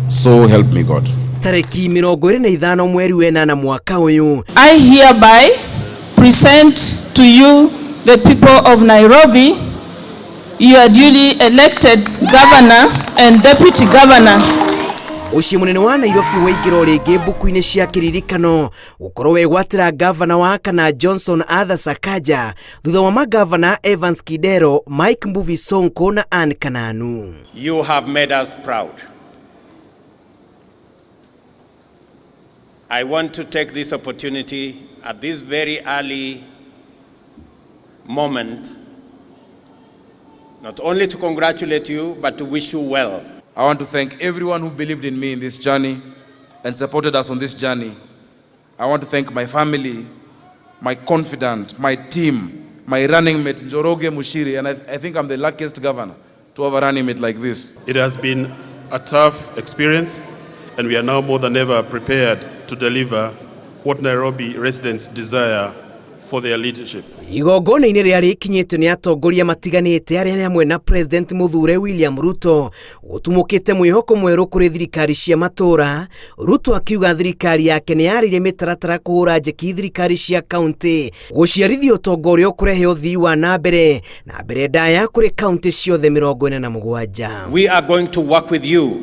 So help me God. Tarĩki 25 mweri wa ĩnana mwaka ũyũ. I hereby present to you, the people of Nairobi, your duly elected governor and deputy governor. Mũciĩ mũnene wa Nairobi waingĩra o rĩngĩ mbuku-inĩ cia kĩririkano gũkorwo wegwatĩra gavana wa kana Johnson Arthur Sakaja thutha wa magavana Evans Kidero, Mike Mbuvi Sonko na Anne Kananu. You have made us proud. I want to take this opportunity at this very early moment not only to congratulate you, but to wish you well. I want to thank everyone who believed in me in this journey and supported us on this journey. I want to thank my family, my confidant, my team, my running mate, Njoroge Muchiri, and I think I'm the luckiest governor to have a running mate like this. It has been a tough experience, and we are now more than ever prepared to deliver what Nairobi residents desire for their leadership. Igongona-inĩ rĩrĩa rĩkinyĩtio nĩ atongoria matiganĩte arĩa nĩ hamwe na President Mũthure William Ruto gũtumũkĩte mwĩhoko mwerũ kũrĩ thirikari cia matũũra. Ruto akiuga thirikari yake nĩ yarĩire mĩtaratara kũhũra njeki thirikari cia kaunti gũciarithia ũtonga ũrĩa ũkũrehe ũthii wa na mbere na mbere ndaya kũrĩ kaunti ciothe 47. We are going to work with you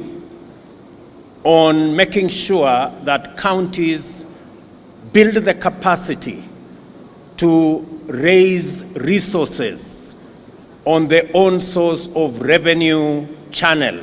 on making sure that counties build the capacity to raise resources on their own source of revenue channel.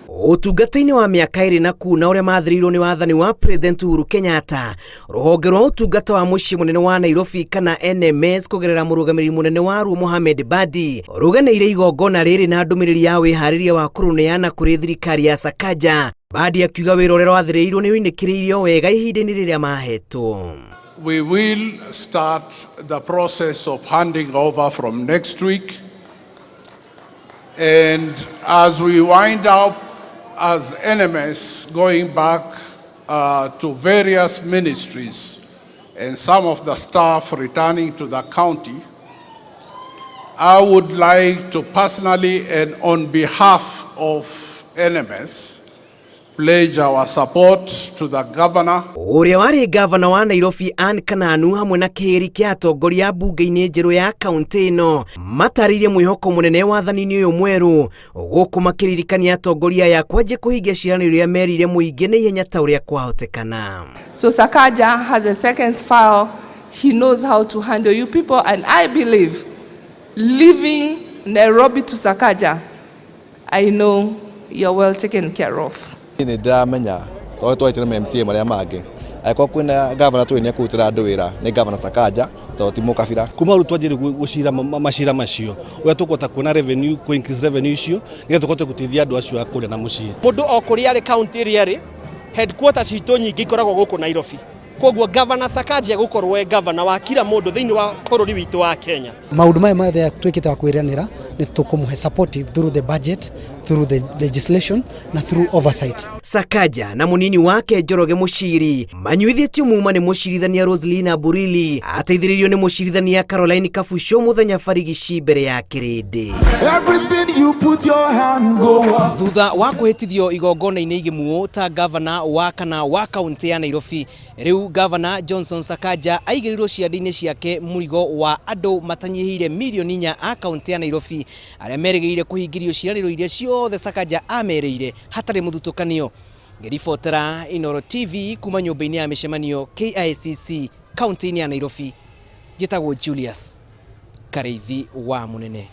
Ũtungata-inĩ wa mĩaka ĩrĩ na kuna ũrĩa mathĩrĩirwo nĩ wathani wa President Uhuru Kenyatta, rũhonge rwa ũtungata wa mũciĩ mũnene wa Nairobi kana NMS kũgerera mũrũgamĩrĩri mũnene waruo Mohamed Badi rũgeneire igongona rĩrĩ na ndũmĩrĩri ya wĩharĩria wa kũrũneana kũrĩ thirikari ya Sakaja. Badi akiuga wĩra ũrĩa wathĩrĩirwo nĩ ũinĩkĩrĩirio wega ihinda-inĩ rĩrĩa mahetwo. We will start the process of handing over from next week. And as we wind up as NMS going back to various ministries and some of the staff returning to the county, I would like to personally and on behalf of NMS pledge our support to the governor. Ũrĩa warĩ gavana wa Nairobi Anne Kananu hamwe na kĩhĩri kĩa atongoria mbunge-inĩ njerũ ya kaunti ĩno matarĩirie mwĩhoko mũnene wathani-inĩ ũyũ mwerũ gũkũ makĩririkania atongoria aya kwanjia kũhingia ciĩranĩro iria merire mũingĩ na ihenya ta ũrĩa kwahotekana. So Sakaja has a second file. He knows how to handle you people, and I believe leaving Nairobi to Sakaja, I know you're well taken care of. Nĩ ndĩramenya tondũ twaitire ma MCA marĩa mangĩ angĩkorwo kwĩna gavana tũĩ nĩ ekũrutĩra andũ wĩra nĩ gavana Sakaja tondũ ti mũkabira. Kuma rĩu twanjĩrĩrie gũcira macira macio ũrĩa tũkũhota kuona revenue kũ increase revenue icio nĩgetha tũhote gũteithia andũ acio a kũrĩa na mũciĩ. Mũndũ o kũrĩa arĩ kaunti ĩrĩa arĩ, headquarters citũ nyingĩ ikoragwo gũkũ Nairobi. Koguo Governor Sakaja egũkorwo e governor wa kila mũndũ thĩinĩ wa bũrũri witũ wa Kenya. Maũndũ maya mothe twĩkĩte wa kwĩranĩra nĩ tũkũmũhe supportive through the budget, through the legislation na through oversight. Sakaja na mũnini wake Njoroge Muchiri manyuithĩtio muma nĩ mũcirithania Roselina Burili ateithĩrĩirio nĩ mũcirithania Caroline Kabucho mũthenya barigici mbere ya kĩrĩndĩ. Everything you put your hand go up. Thutha wa kwĩhĩtithio igongona-inĩ igimu ta gavana wa kana wa kaunti ya Nairobi, rĩu gavana Johnson Sakaja aigĩrĩirwo ciande-inĩ ciake mũrigo wa andũ matanyihĩire mirioni inya a kaunti ya Nairobi arĩa merĩgĩrĩire kũhingĩrio ciĩranĩro iria ciothe Sakaja amerĩire hatarĩ mũthutũkanio. Ngĩribotera Inooro TV kuma nyũmba-inĩ ya mĩcemanio KICC kaunti-inĩ ya Nairobi, njĩtagwo Julius Karĩithi wa Mũnene.